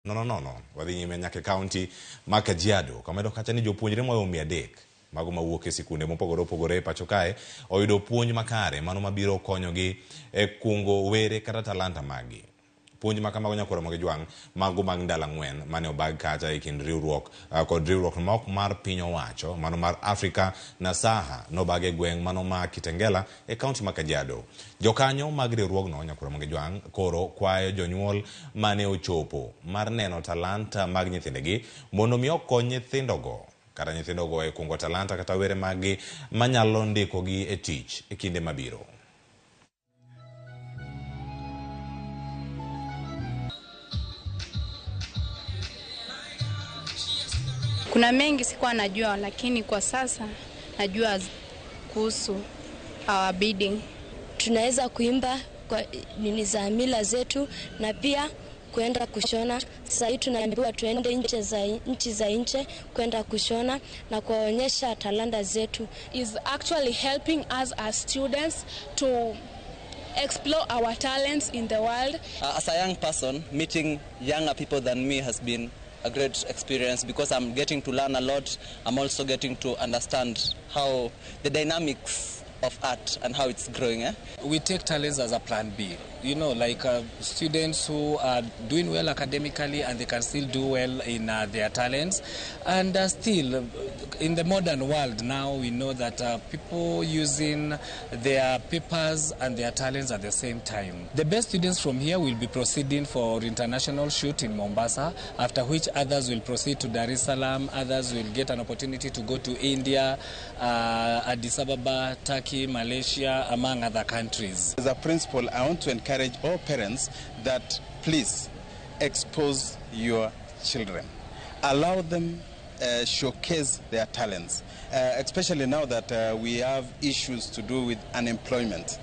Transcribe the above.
Nono nono. Wadhi nyime nyaka e kaunti ma Kajiado kamedo kacha ni jopuonjre moyo 300 mago mawuok e sikunde mopogore opogore e pacho kae oyudo puonj makare mano mabiro konyogi e kungo were kata talanta maggi. Puonj ma kamago nyakwar Ramogi Jwang' mago mag ndalo 4 mane obag kacha e kind riwruok kod riwruok ma ok mar piny owacho mano mar Africa Nasaha nobag e gweng' mano ma Kitengela e kaunti ma Kajiado. Jokanyo mag riwruogno nyakwar Ramogi Jwang' koro kwayo jonyuol mane ochopo mar neno talanta mag nyithindegi mondo mi okony nyithindogo kata nyithindogo e kungo talanta kata were maggi manyalo ndikogi e tich e kinde mabiro. Kuna mengi sikuwa najua, lakini kwa sasa najua kuhusu our beading. Tunaweza kuimba kwa nini za mila zetu na pia kwenda kushona. Sasa hii tunaambiwa tuende nchi za nje kwenda kushona na kuwaonyesha talanta zetu. Is actually helping us as students to explore our talents in the world. As a young person, meeting younger people than me has been a great experience because I'm getting to learn a lot. I'm also getting to understand how the dynamics of art and how it's growing. Eh? We take talents as a plan B. Like students who are doing well academically and they can still do well in their talents. And still, in the modern world now, we know that people using their papers and their talents at the same time. The best students from here will be proceeding for international shoot in Mombasa, after which others will proceed to Dar es Salaam, others will get an opportunity to go to India, Addis Ababa, Turkey, Malaysia, among other countries. As a principal, I want to encourage all parents that please expose your children. Allow them showcase their talents, especially now that we have issues to do with unemployment.